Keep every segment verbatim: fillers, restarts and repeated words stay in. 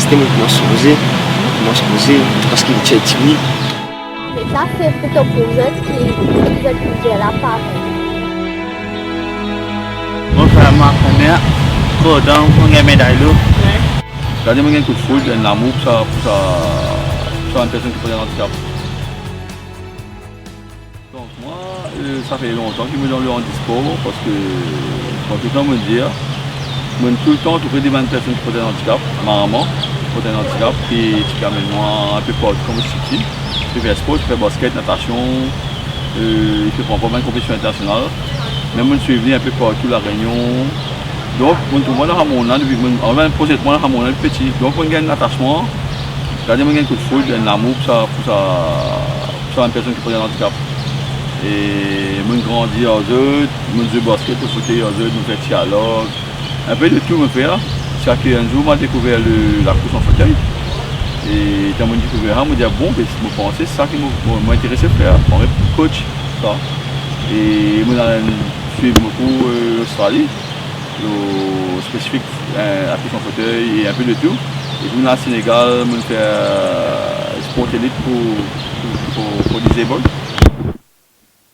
Ki mo koumans poze, koumans poze, parski li ti timid. Me sa se pou to pou zot ki, ki zot pou dir la pa. Mo fer mwa premie, kontan mo gagn meday lor. Gade, mo gagn kout foud, enn lamour pou sa, pou sa, pou sa bann personn ki prezan andikap. Donk mwa, euh, sa fer lontan ki mo dan le handispor, parski, kouma toultan mo dir, mo toultan trouve de bann personn ki prezan andikap, marman ki prezan andikap, ki, ki amenn mwa inpe partou kouma striktir, ki fer spor, ki fer basket, natasion, euh, ki pran par bann konpetision internasional. Mem mo swiv li inpe partou La Rényon. Donk mo trouv mwa dan sa mond la depi, mo, anfin, mo santi mwa dan sa mond la depi piti. Donk mo gagn atasman, gade, mo gagn kout foud, enn lamour pou sa, pou sa, pou sa bann personn ki prezan andikap. E mo grandi ar zot, mo zwe basket, mo fote ar zot, mo fer tir a larg. Inpe de tou mo fer. Ziska ki enn zour mo dekouver le, lakours an fotey. E kan mo dekouver sa, mo dir, "Ah bon, be mo panse sa ki mo, mo, mo interese fer, mo anvi coach sa." E mo al swiv mo kour, euh, Ostrali, lor spesifik, euh, lakours an fotey e inpe de tou. E pou al Senegal, mo fer, euh, sport elit pou, pou, pou, pou disabled.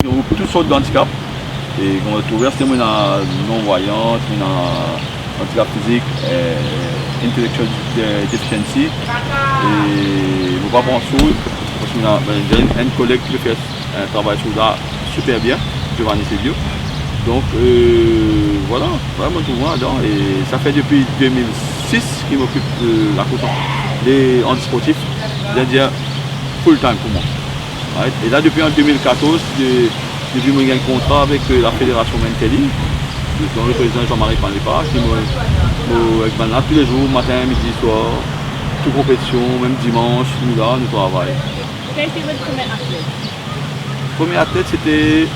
Regroup tou sort d'andikap. E kouma trouve, aster mo ena non-voyant, mo ena andikap fizik, eh, intellectual de-, deficiency. E mo pa pran sourd, parski mo ena, ben, enn koleg ki fer, eh, travay sourd la siper bien, Giovanni Silvio. Donk, eh, vwala, vwala, mo trouv mwa ladan. E sa fer depi de mil sis ki mo okip, eh, lakours an, le handisportif, c'est-à-dire full time pou mwa. Right? E la, depi an de mil katorz, de-, depi mo gagn kontra avek, eh, lafederasion Mentally, dan le prezidan Jean-Marie Panlepa, ki mo, mo ek bann la toulezour, matin, midi, swar, tou konpetision, mem dimans, nou la, nou travay. Qui a été votre premier athlète ? Premie atlet, sete,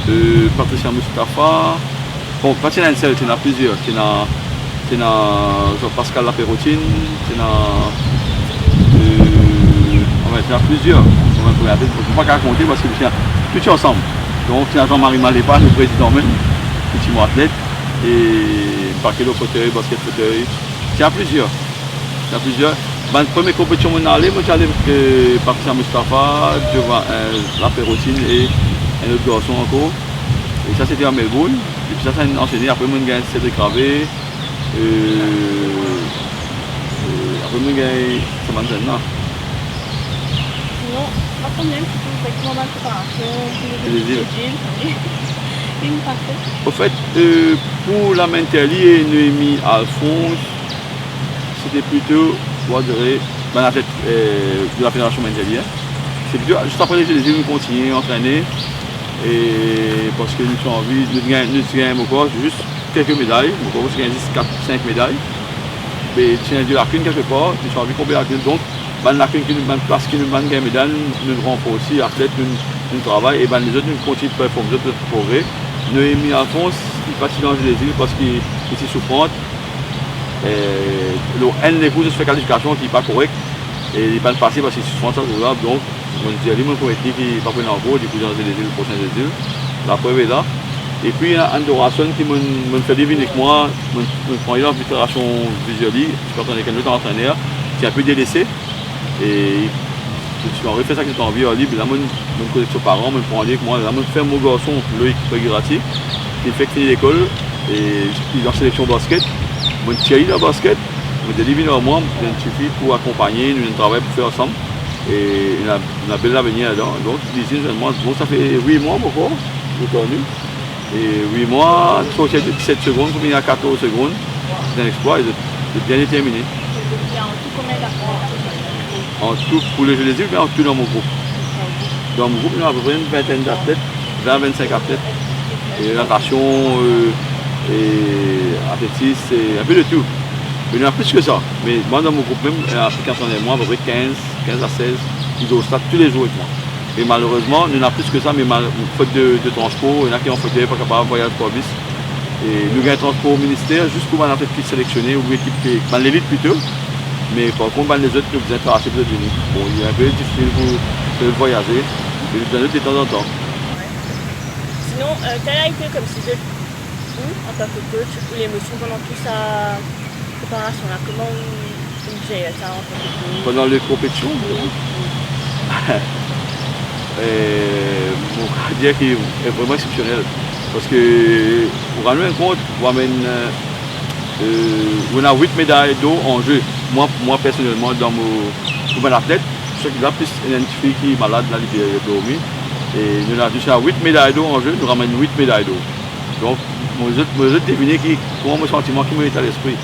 eh, Patricia Mustafa. Bon, pa ti ena enn sel, ti ena plizier. Ti ena, ti ena Jean-Pascal Laperotine, ti ena, eh, anfin, ti ena plizier. Mo pa kapav konte parski ti ena, tou ti ansam. Donk, ti ena Jean-Marie Malepa, nou prezidan mem, ki ti mo atlet, e pake lot fotey, basket fotey. Ti ena plizier. Ti ena plizier. Bann premie konpetision mo ale, mo ti ale avek, eh, Patricia Mustafa, Giova-, eh, Laperotine e enn lot garson ankor. E sa, sete a Melbourne. Depi sa, sa inn ansene. Apre, mo gagn Cédric Ravé. Eh, eh, apre, mo gagn sa bann zenn la. Sinon, pa problem, si pou fer kouma bann preparasion pou Lézil. Lézil, wi. Inn pase. Anfet, eh, pou la Mentally e Noémie Alphonse, sete plito, mo dirais, bann atlet, eh, de la federasion Mentally, hein. Se plito zis apre Lézil nou kontigne antrene, e parski nou ti anvi, nou ti gagn, nou ti gagn ankor zis kelke meday, ankor ti gagn zis kat, sink meday. Me ti ena de lakinn kelke par, nou ti anvi konble lakinn. Donk, bann lakinn ki nou, bann plas ki nou pa'nn gagn meday, nou, nou ranforsi atlet, nou, nou travay, e bann lezot, nou kontign perform, zot, zot progre. Noémie Alphonse, li pa ti dan Lézil parski li ti soufrant. Eh, lor enn lekour, zot fer kalifikasion ki pa korek, e li pa'nn pase parski li ti soufrant sa zour la, donk, mo dir li, mo promet li ki pa pou ena ankor, li pou dan Lézil, prosin Lézil. Laprev ena la. Epi, ena Andorra Son ki mo, mo fer li vinn ek mwa, mo, mo pran li dan federasion Vizier li, ti pe antrene ek enn lot antrener, ti inpe delese, e li ti anvi fer sa ki ti anvi ar li, me la mo, mo koz ek so paran, mo pran li ek mwa, la mo fer mo garson Loïc Pregirati, ki fek fini lekol, e li dan seleksion basket, mo tir li dan basket, mo dir li vinn ar mwa, li sifi pou akonpagne, nou ena travay pou fer ansam, e ena, ena bel lavenir ladan. Donk, li dir zwenn mwa, bon, sa fer wit mwa ankor, mo kontign. E wit mwa, sorti de diset segonn pou vinn a katorz segonn, se enn explwa, e zot, zot bien determine. An tou, konbien d'atlet? An tou pou Lézil, oubien an tou dan mo group? Dan mo group, nou ena apepre enn vintenn d'atlet, vin, vennsink atlet. E natasion, eh, e atletis, e inpe de tou. Me nou ena plis ki sa. Me mwa, dan mo group mem, ena, ki antrene mwa, apepre kinz, kinz a sez, ki dor stad toulezour ek mwa. E malerezman, nou ena plis ki sa, me mal-, fot de, de transpor, ena ki an fotey, pa kapav vwayaz par bis. E nou gagn transpor minister, zis pou bann atlet ki selektione, ou ekip ki, bann lelit plito. Me par kont, bann lezot, nou bizin trase pou zot vini. Bon, li inpe difisil pou, pou vwayaze, me nou bizin zot detanzantan. Sinon, euh, quel a été comme si zot, ou, antan ki coach, ou lemosion pandan tou sa preparasion la, kouma ou, ou Pandan le konpetision, eh, mo kapav dir ki li vreman exsepsionel. Parski ou rann ou kont, ou amenn, eh, ou ena wit meday dor an ze. Mwa, mwa personelman, dan mo, kouma enn atlet, sak la plis enn tifi ki malad la, li pe dormi. E nou ena, nou ena wit meday dor an ze, nou ramenn wit meday dor. Donk, mo zot, mo zot devine ki, kouma mo santiman, ki mo leta lespri.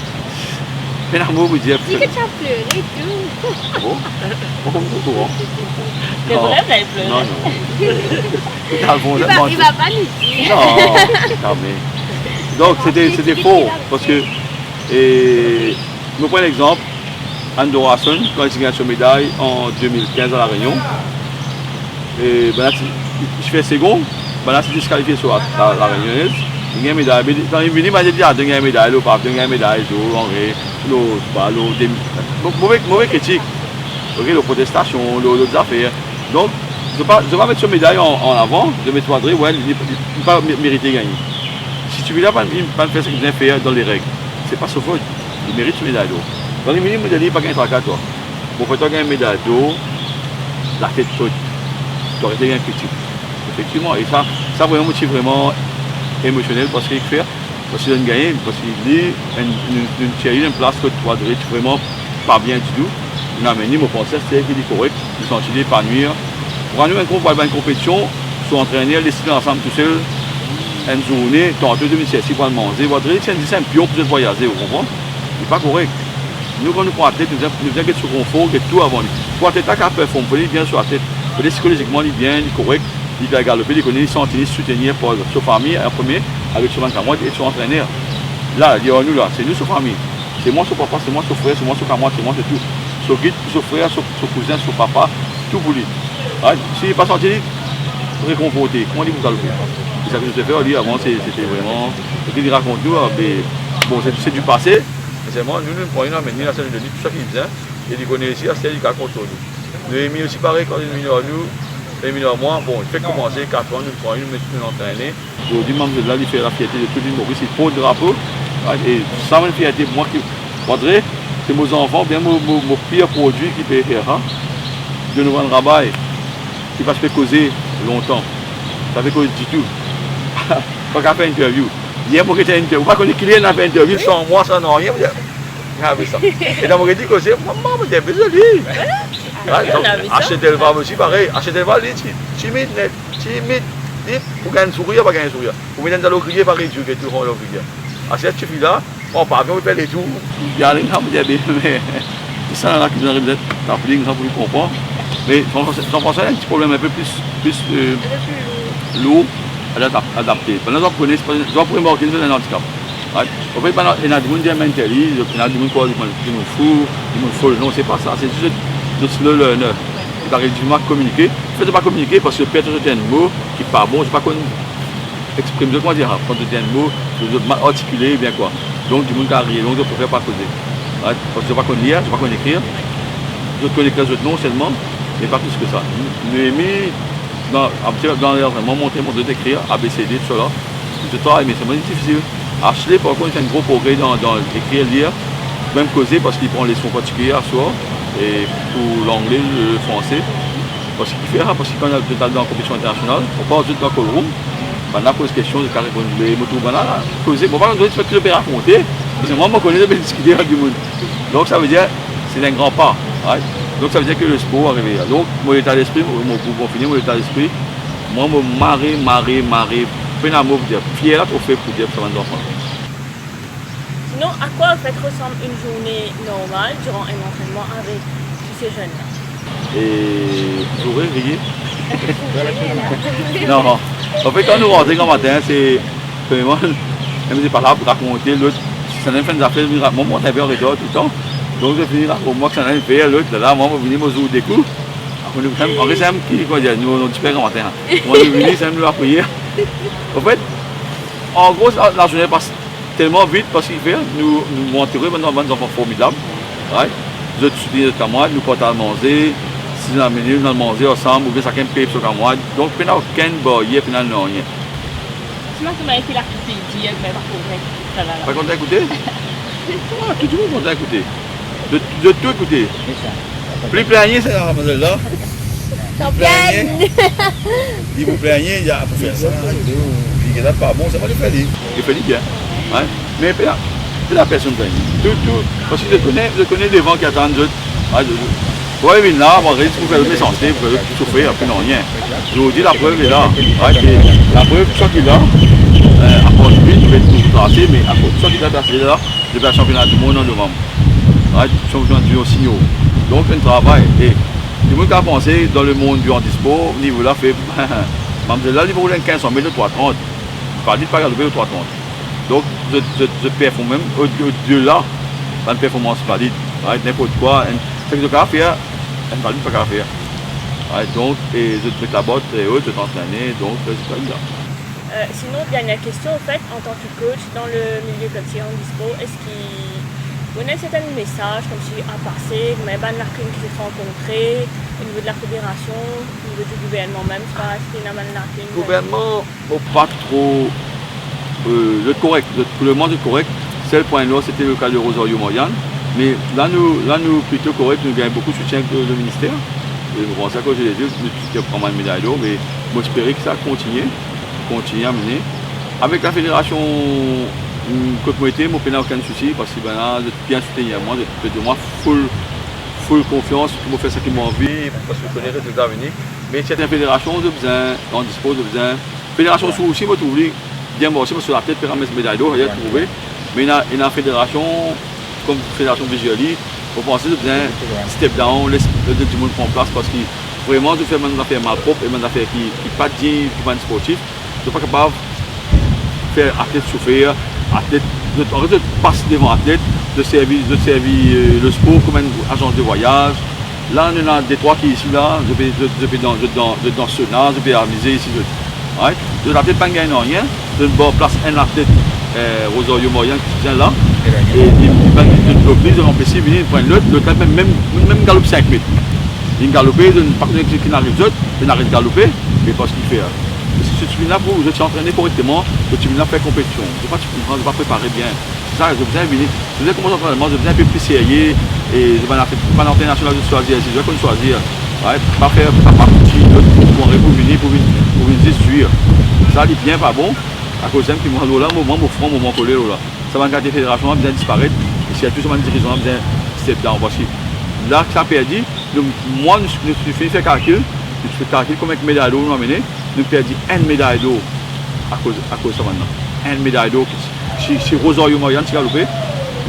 Pena mo pou dir. Ti ke ti plere tou. Bon, bon, bon, bon. C'est vrai, vous avez pleuré? Non, non. Li va, li va pa nou dir. Non, zame. Donk, sete, sete for, parski, e, mo pran enn exanp, Anne Dorason, kan li ti gagn so meday an de mil kinz a La Rényon, e, bann la ti, li ti fer segon, bann la ti diskalifie so a, a, La Rényonez, li gagn meday, me kan li vini, bann la dir, "Ah, to gagn meday, lo pap, to gagn meday, zo, anre, lo, ba, lo, demi." Mo-, move, move kritik. Ok, lo protestasion, lo, lot zafer. Donk, zot pa, zot pa met so meday an, an avan, zot met Wadre, we, li, li, li pa me-, merite gagne. Si tifi la pa, pa fer seki bizin fer dan lereg, se pa so fot. Li merit so meday dor. Donk, li vini, mo dir li, pa gagn traka twa. Mo fer twa gagn meday dor, latet sot. To arete gagn kritik. Efektivman, e sa, sa vreman mo ti vreman emosionel parski fer, parski zot inn gagne, parski li, enn, enn, enn, ti enn plas kot Wadre ti vreman pa bien ditou. Nou amenn li, mo panse se ki li korek, li santi li epanwi. Pou nou enn konpetision, so antrener les li ansam tousel, enn zourne, tanto to vinn sersi pou al manze, Wadre, li ti enn, li ti enn pion pou zot vwayaze, ou konpran? Li pa korek. Nou, kan nou pran atlet, nou bizin, nou bizin get so konfor, get tou avan li. Pou atlet la kapav perform, fode li bien so latet. Fode sikolozikman, li bien, li korek, li kapav galope, li kone, li santi li soutenir par so fami an premie, avek so bann kamarad e so antrener. La, li ar nou la, se nou so fami. Se mwa so papa, se mwa so frer, se mwa so kamarad, se mwa so tou. So gid, so frer, so, so kouzin, so papa, tou pou li. Right? Si li pa santi li rekonforte, kouma li pou galope? E sa ki nou ti fer, li, avan, se, sete vreman, seki li rakont nou, a, be, bon, se, se di pase. Me selman, nou, nou pran li, nou amenn li, nou donn li tou seki li bizin, e li kone isi, aster li kapav kontrol nou. Noemi osi parey, kan li vinn ar nou, li vinn ar mwa, bon, li fek koumanse, kat an, nou pran li, nou met li, nou antrene. Zordi, manzet la, li fer lafierte de tou Lil Moris, li port drapo, e sa mo fierte pou mwa ki, Wadre, se mo zanfan, oubien mo, mo, mo pir prodwi ki pe fer sa, donn nou bann rabay. Li pa ti pe koze lontan. Li pa pe koze ditou. Pa kapav fer interview. Yer mo gete interview. Ou pa kone ki ler ena fer interview, san mwa, san nanye, mo dir, gete sa. E la mo gete koze, mama, mo dir, be zoli. Hein? Achetel Val osi parey. Achetel Val, li ti, timid net, timid. Li, pou gagn sourir, pa gagn sourir. Pou met enn dalo griye, parey, Dieu, ki tou lor griye. Aster tifi la, Oh, pa bien, ou fer letour. Li al, mo dir, be, me, sa la ki bizin res, tapli, sa pou li konpran. Me Jean-François, Jean-François, li ena enn ti problem inpe plis, plis, eh, lour, adap-, adapte. Pandan zot kone, zot pou remarke, li ena andikap. Right? Anfet, bann, ena dimoun dir, me, li, ena dimoun krwar, dimoun, dimoun fou, dimoun fol. Non, se pa sa, se zis zot, zot slow learner. Zot ariv difisilman kominike. Anfet, zot pa kominike parski zot per zot dir enn mo ki pa bon, zot pa konn exprim zot, kouma dir, kan zot dir enn mo, zot mal artikile oubien kwa. Donk, dimoun kapav riye, donk zot prefer pa koze. Right? Parski zot pa konn lir, zot pa konn ekrir. Zot konn ekrir zot nom selman, me pa plis ki sa. Noemi, dan, apre, dan lantrenman, montre mwa zot ekrir, A B C D, tousala. Zot travay, me selman li difisil. Ashley, par kont, li fer enn gro progre dan, dan ekrir, lir, mem koze, parski li pran leson portigey aswar, e pou langle, le franse. Parski ki fer sa, parski kan zot al dan konpetision internasional, ou pa zot dan call room, bann la poz kestion, zot kapav reponn, me mo trouv bann la, la, koze, mo pa konn zot, ki zot pe rakonte, me mwa, mo kone zot pe diskite avek dimoun. Donk, savedir, se enn gran pa, right? Donk, savedir ki lespor arive la. Donk, mo leta lespri, mo, mo, pou, pou fini, mo leta lespri, mwa, mo mare, mare, mare, pena mo pou dir, fier la, trofe pou dir pou sa bann zanfan. Sinon, à quoi, en fait, ressemble une journée normale durant un entraînement avec tous ces jeunes-là? E, sourire, riye. Non. Anfet, kan nou rantre gramatin, se, premierman, mem si pa la pou rakonte, lot, si sa ena fer enn zafer, li rakont, mwa, mo enpe an retar toultan. Donk, zot fini rakont mwa ki sa ena fer, lot, la, la, mwa, mo vini, mo zour de kou. Apre, nou, mem, anfet, se mem ki, kouma dir, nou, nou ti pe gramatin, hein. Mwa, nou vini, se mem nou lapriyer. Anfet, an gro, la, lazourne pas telman vit, parski fer, nou, nou, mo antoure bann, bann zanfan formidab, right? Zot soutenir zot kamarad, nou partaz manze, si zot amenn, nou al manze ansam, oubien sakenn pey so kamarad. Donk, pena okenn baryer, pena nanye. Sinon, kouma ki la kritik dir, me pa korek, sa la, la. Pa kontan ekoute? Ah, tou dimoun kontan ekoute. Zot, zot tou ekoute. Pli plin, se la, madam la. Pli plin. Li pou plin, li a pou fer sa. Li gete pa bon, sa pa li fer li. Li fer li bien. Hein? Me pena, pena personn plin. Tou, tou, parski zot kone, zot kone devan ki atann zot. Ah, zot, zot. Wi, vinn la, bon, res pou fer zot mesanste, pou fer zot soufer, apre non, rien. Zordi, laprev li la. Hein, e laprev, sa ki la, euh, apar li, li pe tou trase, me apar sa ki la trase la, depi sinpionn di mond an novanm. Right? Sinpionn di mond senior. Donk, enn travay. E dimoun kapav panse, dan lemond di handispor, nivo la fer, mamzel la, li pou roul enn kinz san met lor trwa trant. Pardon, li pa galope lor trwa trant. Donk, zot, zot, zot perform mem o, odela bann performans valid. Right? Ninport kwa, enn, seki zot kapav fer, enn valid pa kapav fer. Right? Donk, e zot met labar tre o, zot antrene, donk, rezilta li la. Euh, sinon, dernière question, en fait, en tant que coach dans le milieu culturel du sport, est-ce qu'il, ou ena sertin mesaz koumsi a pase, kouma bann lakinn ki zot rankontre, o nivo de la federasion, o nivo di gouvernman mem, swa, eski ena bann lakinn? Gouvernman, mo pa tro, euh, zot korek, zot, pou lemoman zot korek. Sel pwin nwar, sete le ka de Rosario Moriane. Me la nou, la nou plito korek, nou gagn boukou soutien de, de minister. E mo panse akoz de zot, nou ti pran bann meday lor, me mo espere ki sa kontigne, kontigne amene. Avek la federasion, mm, kot mo ete, mo pena okenn sousi, parski bann la, zot bien soutenir mwa, zot, zot donn mwa full, full konfians pou mo fer seki mo anvi, parski mo kone rezilta vini. Me sertin federasion, zot bizin, dan dispo, zot bizin. Federasion Sou osi, mo trouv li bien marse, parski so latet pe ramenn meday lor, ayer trouve. Me ena, ena federasion, kom Federasion Vizeli, mo panse zot bizin step down, les, les dimoun pran plas, parski vreman, zot fer bann zafer malprop e bann zafer ki, ki pa dign pou bann sportif. Zot pa kapav fer atlet soufer, atlet, zot, an ret, zot pas devan atlet, zot servi, zot servi, euh, lespor kom enn azans de vwayaz. La, nou ena de trwa ki isi la, zot pe, zot, zot pe dan, zot dan, zot dan sona, zot pe amize isi, zot. Right? Zot atlet pa gagn nanye, zot bar plas enn atlet, eh, Rosario Moriane ki ti vinn la, e li, li pa, zot blok li, zot anpes li vini, pran enn lot, lot la mem, mem, mem galop sink met. Li galope, zot pa kone ki, ki ariv zot, zot aret galope, me parski fer. Si zot ti vinn la pou, zot ti antrene korekteman, zot ti vinn la fer konpetision. Zot pa ti konpran, zot pa prepare bien. Sa, zot bizin vini, zot bizin koumans antrenman, zot bizin enpe pli serye, e zot bann atlet, bann antreneur nasional zot swazir, zot konn swazir, right? Pa fer, pa, pa fouti zot pou, pou vini, pou vinn, pou vinn zis swir. Sa, li bien pa bon, akoz mem ki mwa lor la, mo, mwa, mo fran, mo, mo kole lor la. Sa bann kalite federasion la bizin disparet, e sirtou sa bann dirizan la bizin step down, parski la, sa perdi, nou, mwa, nou, nou finn fer kalkil, nou fer kalkil konbien ki meday lor nou amene, nou perdi enn meday lor akoz, akoz sa bann la. Enn meday lor ki, si, si Rosario Moriane ti galope,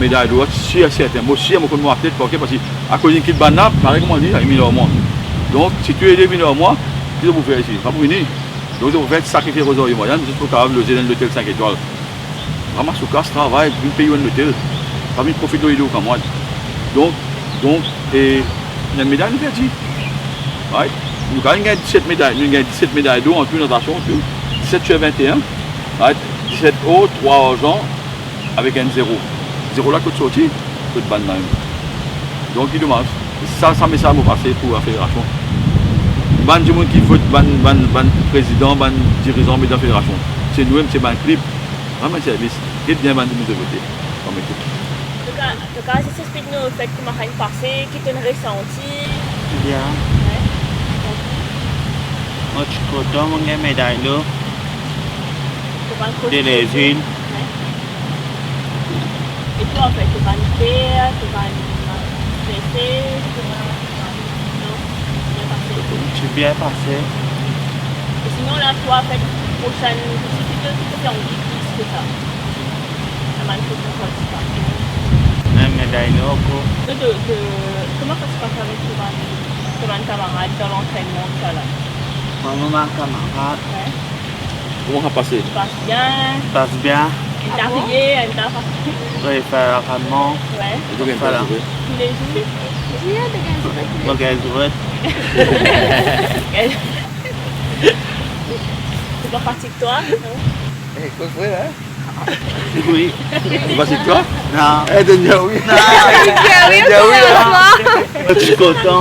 meday lor la, sir, serten. Mo sir, mo konn mo atlet, parski, parski akoz enn kit bann la, parey kouma li, li vinn ar mwa. Donk, si toule de vinn ar mwa, ki zot pou fer isi? Pa pou vini. Donk, zot pou fer sakrifie Rosario Moriane, zis pou kapav loze dan enn lotel sink etwal. Ramas ou kas, travay, vinn pey ou enn lotel. Pa vinn profit lor, lor kamwad. Donk, donk, e, enn meday nou perdi. Right? Nou kapav gagn diset meday, nou gagn diset meday dor an tou natasion, tou. Diset sir vinte-enn. Right? Diset or, trwa arzan, avek enn zero. Zero la kot sorti? Kot bann la mem. Donk, li domaz. Sa, sa mesaz mo pase pou la federasion. Bann dimoun ki vot, bann, bann, bann prezidan, bann dirizan, me dan federasion. Se nou mem, se bann klib. Rann bann servis, get bien bann dimoun zot vote kom ekip. Antouka, antouka, zis explik nou lefet kouma sa inn pase, ki to inn resanti. Bien. Wi. Mo ti kontan, mo gagn meday lor. To pa kontan. De Lezil. Wi. E twa, anfet, to pa inn per, to pa inn strese, to pa Non, bien pase. Ti bien pase. E sinon, la, twa, anfet, prosenn, ki, ki to, ki to pe anvi plis ki sa? Sa bann ki to partisip. Enn meday lor ankor. To, to, to, kouma to ti pas avek to bann, to bann kamarad dan lantrennman, tousala? Mwa, mo bann kamarad. Wi. Kouma sa pase? Pas bien. Pas bien. Enn ta riye, enn ta pa. Wi, fer lantrennman. Wi. E to gagn tel zouve? Toulezour. Mo gagn zouve. Se pa fatig twa, non? Eh, kot vre la? Wi. Se pa fatig twa? Non. Eh, donn li wi. Non. Donn li wi la. Mo ti kontan,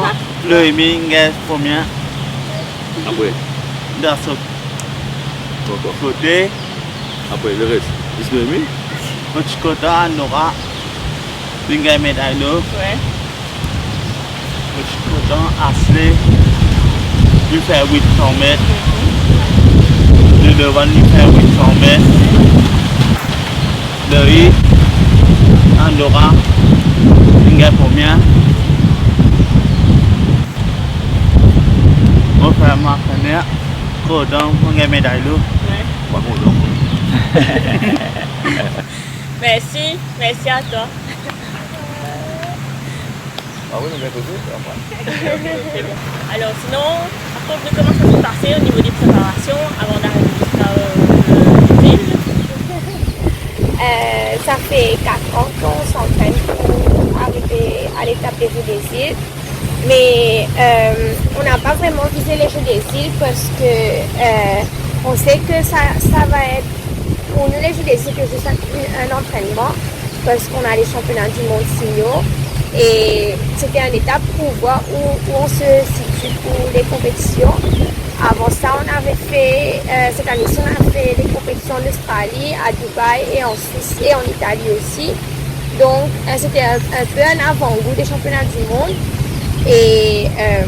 Noémie gagn premie. Apre? Dan so kote. Apre, leres? Zis Noémie? Mo ti kontan, Nora. Vinn gagn meday lor. Wi. Mo ti kontan, Ashley, li fer wit san met. Donovan, li fer wit san met. Loïc, Andora, vinn gagn premie. Mo fer, mo fer kontan, mo gagn meday lor. Wi. Mo kontan. Merci, merci à toi. Ah oui, nou bien koze, apre. Alors, sinon, par contre, comment ça s'est passé au niveau des préparations avant d'arriver jusqu'à, euh, le, le film ? Euh, ça fait quatre ans qu'on s'entraîne pour arriver à l'étape des Jeux des Îles. Mais, euh, on n'a pas vraiment visé les Jeux des Îles parce que, euh, on sait que ça, ça va être, pour nous, les Jeux des Îles, c'est juste un, un entraînement parce qu'on a les championnats du monde senior et c'était une étape pour voir où, où on se situe pour les compétitions. Avant ça, on avait fait, euh, cette année-ci, on a fait des compétitions en Australie, à Dubaï et en Suisse et en Italie aussi. Donc, euh, c'était un, un peu un avant-goût des championnats du monde. Et, euh,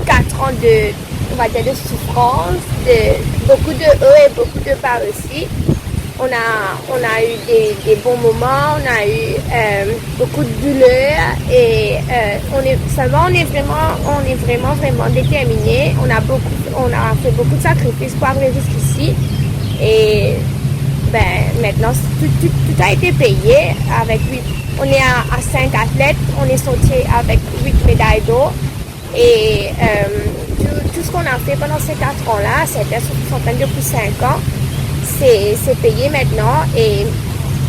quatre ans de, on va dire, de souffrance, de, beaucoup de hauts et beaucoup de bas aussi. On a, on a eu des, des bons moments, on a eu, euh, beaucoup de douleurs et, euh, on est, seulement on est vraiment, on est vraiment, vraiment déterminés. On a beaucoup, on a fait beaucoup de sacrifices pour arriver jusqu'ici. Et, ben, maintenant, tout, tout, tout a été payé avec huit. On est à, à cinq athlètes, on est sorti avec huit médailles d'or. Et, euh, tout, tout ce qu'on a fait pendant ces quatre ans-là, certains sont, sont en train depuis cinq ans, c'est, c'est payé maintenant. Et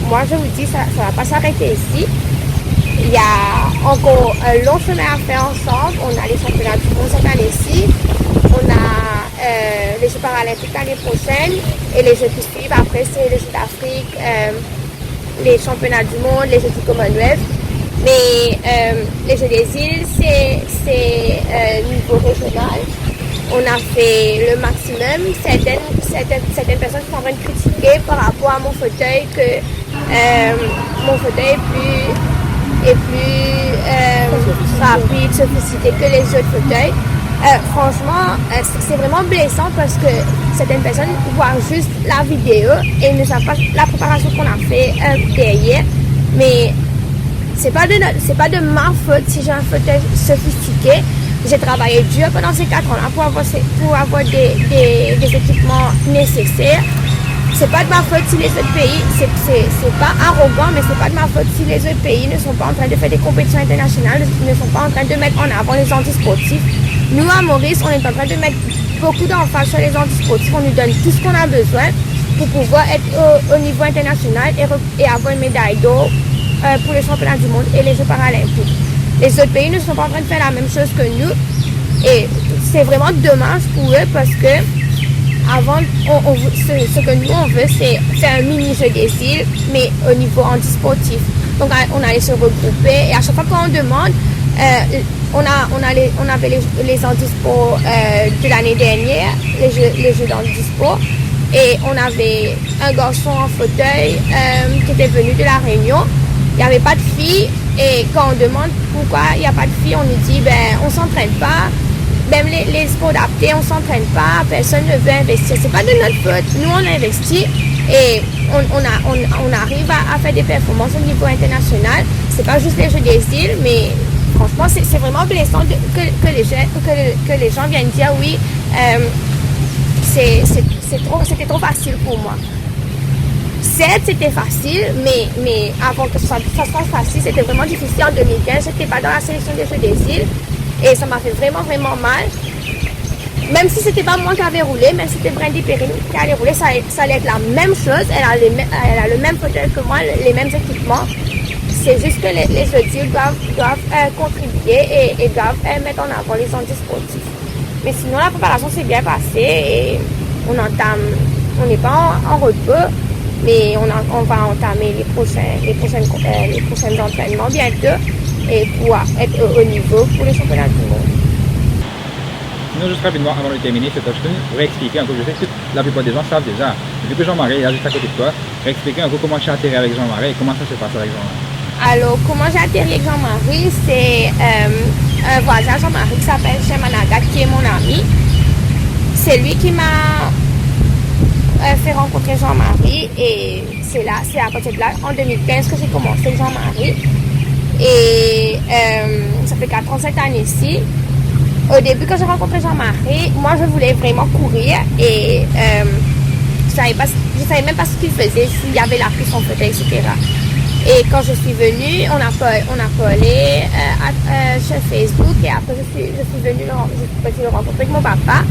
moi, je vous dis, ça, ça va pas s'arrêter ici. Il y a encore un long chemin à faire ensemble. On a les championnats du monde cette année-ci. On a, euh, les Jeux paralympiques l'année prochaine. Et les Jeux qui suivent après, c'est les Jeux d'Afrique, euh, les championnats du monde, les Jeux du Commonwealth. Mais, euh, les Jeux des îles, c'est, c'est, euh, niveau régional. On a fait le maximum. Certaines, certaines, certaines personnes sont en train de critiquer par rapport à mon fauteuil, que, euh, mon fauteuil est plus, est plus, euh, rapide, sophistiqué que les autres fauteuils. Euh, franchement, euh, c'est, c'est vraiment blessant parce que certaines personnes voient juste la vidéo et ils ne savent pas la préparation qu'on a fait, euh, derrière. Mais c'est pas de no-, c'est pas de ma faute si j'ai un fauteuil sophistiqué. J'ai travaillé dur pendant ces quatre ans-là pour avoir ces, pour avoir des, des, des équipements nécessaires. C'est pas de ma faute si les autres pays, c'est, c'est, c'est pas arrogant, mais c'est pas de ma faute si les autres pays ne sont pas en train de faire des compétitions internationales, ne sont pas en train de mettre en avant les antisportifs. Nous, à Maurice, on est en train de mettre beaucoup d'emphase sur les antisportifs. On nous donne tout ce qu'on a besoin pour pouvoir être au, au niveau international et re-, et avoir une médaille d'or, euh, pour les championnats du monde et les Jeux paralympiques. Les autres pays ne sont pas en train de faire la même chose que nous. Et c'est vraiment dommage pour eux parce que avant, on, on veut, ce, ce que nous, on veut, c'est faire un mini Jeux des îles, mais au niveau antisportif. Donc, on allait se regrouper et à chaque fois qu'on demande, euh, on a, on a les, on avait les, les handisports, euh, de l'année dernière, les jeux, les jeux d'handisport, et on avait un garçon en fauteuil, euh, qui était venu de La Réunion. Il n'y avait pas de filles, et quand on demande pourquoi il n'y a pas de filles, on nous dit, ben, on s'entraîne pas. Même les, les sports adaptés, on s'entraîne pas, personne ne veut investir. C'est pas de notre faute. Nous, on investit et on, on a, on, on arrive à, à faire des performances au niveau international. C'est pas juste les Jeux des îles, mais franchement, c'est, c'est vraiment blessant de, que, que les gens, que, que les gens viennent dire, oui, euh, c'est, c'est, c'est trop, c'était trop facile pour moi. Certes, c'était facile, mais, mais avant que ça, ça soit facile, c'était vraiment difficile. En deux mille quinze, j'étais pas dans la sélection des Jeux des îles et ça m'a fait vraiment, vraiment mal. Même si c'était pas moi qui avait roulé, même si c'était Brandy Perrine qui allait rouler, ça, ça allait être la même chose. Elle a les mê-, elle a le même fauteuil que moi, les mêmes équipements. C'est juste que les, les autres doivent, doivent, euh, contribuer et, et doivent, euh, mettre en avant les antisportifs. Mais sinon, la préparation s'est bien passée et on entame, on n'est pas en, en repos, mais on a, on va entamer les prochains, les prochaines, euh, les prochains entraînements bientôt et pour être au, au niveau pour les championnats du monde. Sinon, zis rapidman, avan nou termine, se touchdown, reexplike ankor, je sais que la plupart des gens savent déjà. Vu que Jean-Marie est là juste à côté de toi, reexplike ankor kouma ti aterir avek Jean-Marie, kouma sa se pas avek Jean-Marie. Alors, comment j'ai atterri avec Jean-Marie? C'est, euh, un voisin à Jean-Marie qui s'appelle Shem Managat, qui est mon ami. C'est lui qui m'a, euh, fait rencontrer Jean-Marie et c'est là, c'est à partir de là, en deux mille quinze, que j'ai commencé avec Jean-Marie. Et, euh, ça fait quatre ans cette année-ci. Au début, quand j'ai rencontré Jean-Marie, moi, je voulais vraiment courir et, euh, je savais pas, je savais même pas ce qu'il faisait, s'il y avait la course en fauteuil, et cetera. Et quand je suis venue, on a par-, on a parlé, euh, à- euh, sur Facebook et après, je suis, je suis venue le ren-, je suis partie le rencontrer avec mon papa.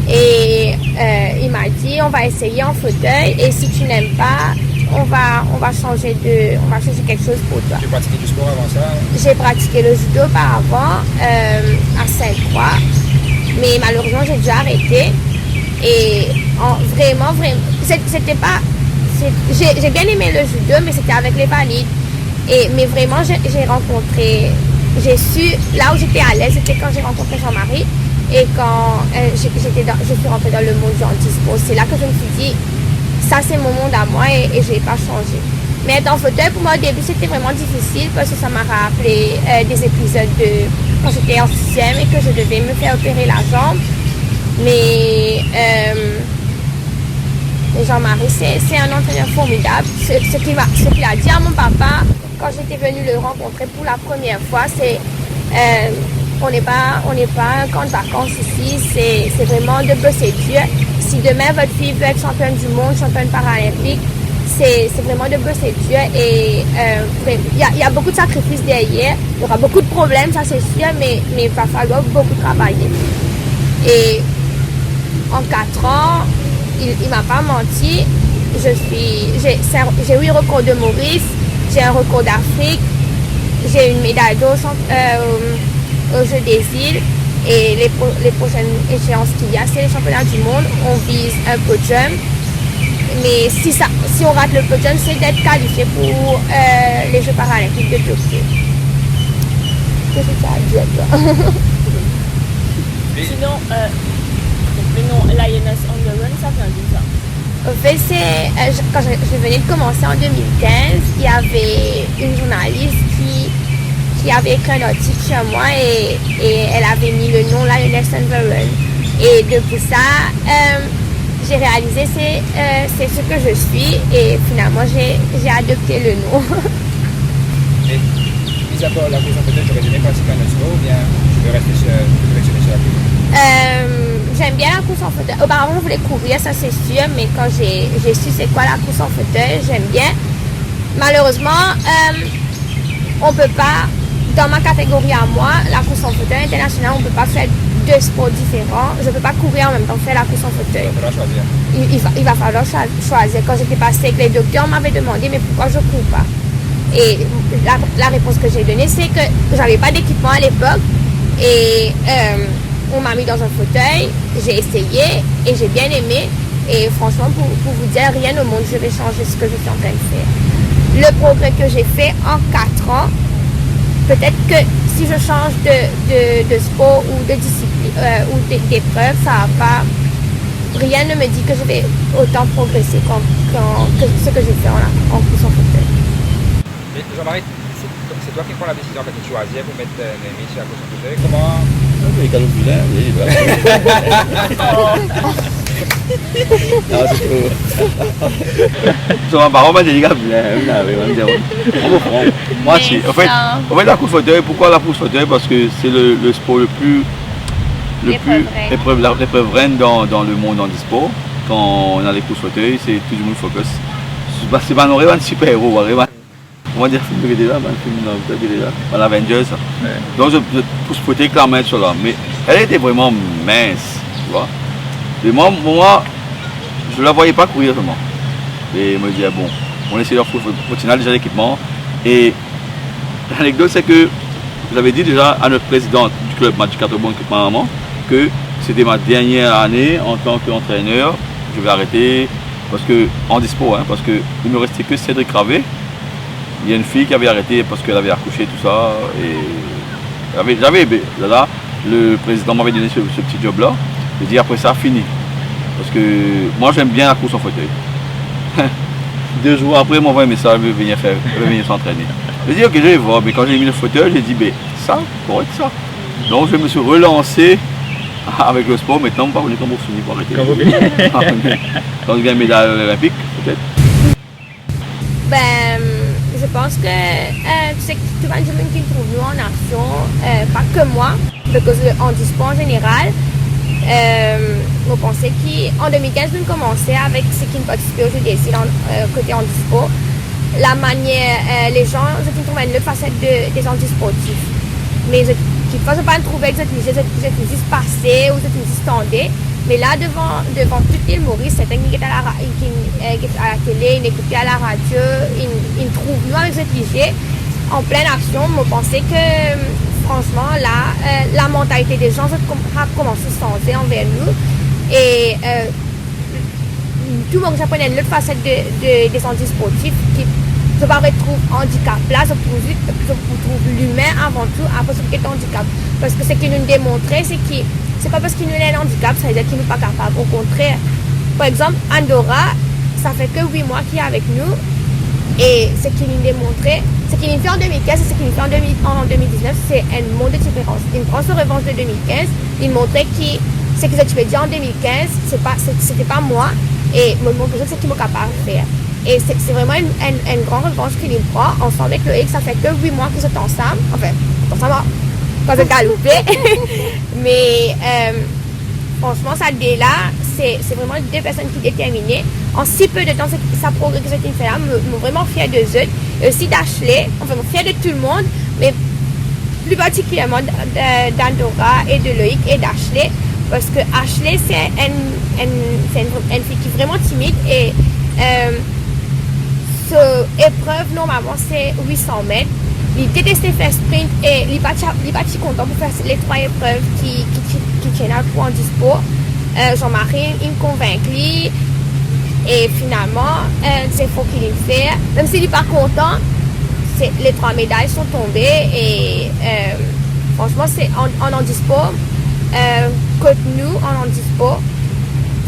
Et, euh, il m'a dit, on va essayer en fauteuil et si tu n'aimes pas, on va, on va changer de, on va chercher quelque chose pour toi. Tu pratiquais du sport avant ça? J'ai pratiqué le judo auparavant, euh, à Sainte-Croix, mais malheureusement, j'ai dû arrêter. Et en, vraiment, vraiment, c'est- c'était pas, c'est- j'ai j'ai bien aimé le judo, mais c'était avec les valides. Et, mais vraiment, j'ai j'ai rencontré, j'ai su, là où j'étais à l'aise, c'était quand j'ai rencontré Jean-Marie et quand, euh, j'ai- j'étais dans- je suis rentrée dans le monde du handisport. C'est là que je me suis dit, ça c'est mon monde à moi et, et je vais pas changer. Mais être en fauteuil, pour moi, au début, c'était vraiment difficile parce que ça m'a rappelé, euh, des épisodes de quand j'étais en sixième et que je devais me faire opérer la jambe. Mais, euh, mais Jean-Marie, c'est c'est un entraîneur formidable. Ce, ce qu'il m'a- ce qu'il a dit à mon papa quand j'étais venue le rencontrer pour la première fois, c'est, euh, on n'est pas, on n'est pas un camp de vacances ici, c'est c'est vraiment de bosser dur. Si demain votre fille veut être championne du monde, championne paralympique, c'est c'est vraiment de bosser dur et, euh, vra- il y a, il y a beaucoup de sacrifices derrière. Il y aura beaucoup de problèmes, ça c'est sûr, mais mais il va falloir beaucoup travailler. Et en quatre ans, il, il m'a pas menti. Je suis, j'ai, c'est un- j'ai eu record de Maurice, j'ai un record d'Afrique, j'ai une médaille d'or champ- euh, aux Jeux des Îles. Et les, pro- les prochaines échéances qu'il y a, c'est les championnats du monde. On vise un podium. Mais si ça, si on rate le podium, c'est d'être qualifié pour, euh, les Jeux paralympiques de Tokyo. Qu'est-ce que tu as à dire, toi? Sinon, euh, le nom Lioness on the Run, ça vient d'où ça? En fait, c'est, euh, je- quand je, je venais de commencer en deux mille quinze, il y avait une journaliste qui, qui avait écrit un article sur moi et, et elle avait mis le nom Lioness on the Run. Et depuis ça, euh, j'ai réalisé c'est, euh, c'est ce que je suis et finalement j'ai, j'ai adopté le nom. Et mis à part la course en fauteuil, tu aurais aimé pratiquer un autre sport ou bien tu veux rester sur, tu veux rester sur la course? Euh, j'aime bien la course en fauteuil. Auparavant, je voulais courir, ça c'est sûr, mais quand j'ai, j'ai su c'est quoi la course en fauteuil, j'aime bien. Malheureusement, euh, on peut pas, dans ma catégorie à moi, la course en fauteuil internationale, on peut pas faire deux sports différents. Je peux pas courir en même temps faire la course en fauteuil. Il faudra choisir. Il, il va, il va falloir choi- choisir. Quand j'étais passée avec les docteurs, on m'avait demandé, mais pourquoi je cours pas? Et la, la réponse que j'ai donnée, c'est que j'avais pas d'équipement à l'époque. Et, euh, on m'a mis dans un fauteuil, j'ai essayé et j'ai bien aimé. Et franchement, pour, pour vous dire, rien au monde, je vais changer ce que je suis en train de faire. Le progrès que j'ai fait en quatre ans, peut-être que si je change de, de, de sport ou de discipline, euh, ou de- d'épreuve, ça va pas. Rien ne me dit que je vais autant progresser qu'en- qu'en- que ce que j'ai fait en, en course en fauteuil. Mais Jean-Marie, c'est c'est toi qui prends la décision quand tu choisis pour mettre, euh, Noémie sur la course en fauteuil. Comment? Ah, mais quand vous voulez, oui, bah. Non, c'est trop. Son parent m'a dit, les gars, viens, viens, viens, viens, viens. On reprend. Moi, Mais c'est, en fait, ça en fait, la course fauteuil, pourquoi la course fauteuil? Parce que c'est le, le sport le plus, le L'épreuve plus, reine. L'épreuve, la- l'épreuve reine dans, dans le monde en sport. Quand on a les courses fauteuil, c'est tout le monde focus. C'est pas, c'est pas, on rêve un super-héros, on rêve un Kouma dir fim ki ete la, bann fim dan letan ki ete la, bann Avengers sa. Ouais. Donk, zot, zot pous fauteuy klarman et swa la. Me elle était vraiment mince, tu vois. Et moi, moi, je la voyais pas courir vraiment. Et me dire, bon, on essaie de fou-, fou-, fou-, on a déjà l'équipement. Et l'anecdote, c'est que j'avais dit déjà à notre présidente du club, Magic Quatre Bons, que ma maman, que c'était ma dernière année en tant qu'entraîneur. Je vais arrêter parce que, en dispo, hein, parce que il me restait que Cédric Ravé. Il y a une fille qui avait arrêté parce qu'elle avait accouché, tout ça, et j'avais, j'avais aimé. Là, là, le président m'avait donné ce, ce petit job-là. J'ai dit, après ça, fini. Parce que moi, j'aime bien la course en fauteuil. Deux jours après, il m'envoie un message, il veut venir faire, il veut venir s'entraîner. J'ai dit, ok, je vais voir, mais quand j'ai mis le fauteuil, j'ai dit, ben, ça, pour être ça. Donc, je me suis relancé avec le sport. Maintenant, on va revenir quand vous finissez pour arrêter. Quand vous finissez. Quand je gagne médaille olympique, peut-être. Ben, je pense que euh, tu sais, tout le monde qui trouve nous en action, euh, pas que moi, because le handisport en général, euh, mo panse ki an deux mille quinze, nou koumans avek seki nou partisipe o Jeux des Îles an, euh, kote handisport. La manière, euh, les gens, zot inn trouv enn lot faset de, des handisportifs. Me zot, kikfwa zot pa trouve zot lizie, zot, zot inn zis pase ou zot inn zis tande. Me la, devan, devan tout lil Moris, serten ki get a la ra-, ki, euh, get a la tele, inn ekoute a la radio, inn, inn trouv nou avek zot lizie, an plin aksion, mo panse ke, fransman, la, euh, la mantalite de zan, zot kom-, ap koumans sanze anver nou. E, euh, tou moun, sa pran enn lot faset de, de, de handisportif ki zot pa retrouv andikap la, zot pou zis, zot pou trouv limin avan tou, apre zot get andikap. Parski seki nou demontre, se ki, se pa parski nou ena enn andikap, savedir ki nou pa kapav. Okontrer, par exanp, Andorra, sa fer ke wit mwa ki avek nou, e seki nou demontre, seki nou fer an deux mille quinze e seki nou fer an deux mille, an deux mille dix-neuf, se enn mond de diferans. Inn pran so revanz de deux mille quinze, inn montre ki seki zot ti pe dir an deux mille quinze, se pa, se, sete pa mwa, e mo montre zot seki mo kapav fer. E se, se vreman enn, enn, enn gran revanz ki nou pran ansam avek Loïc, sa fer ke wit mwa ki zot ansam, anfin, ansam, kan zot galoupe. Me, euh, fransman, sa de la, se, se vreman de personn ki determine. An si pe de tan, se, sa progre ki zot inn fer la, mo, mo vreman fier de zot. E osi d'Ashley, anfin, mo fier de tou le mond, me pli partikilierman d-, d-, d'Andorra e de Loïc e d'Ashley, parski Ashley, se enn, enn, se enn, enn fi ki vreman timid e, euh, so eprev, normalman, se wit san met. Li deteste fer sprint e li pa ti, li pa ti kontan pou fer le trwa eprev ki, ki, ki, ki ti ena pou handispor. Euh, Jean-Marie inn konvink li e finalman, euh, zefor ki li fer, mem si li pa kontan, se, les trois médailles sont tombées e, euh, fransman, se an, an handispor, euh, kot nou, an handispor,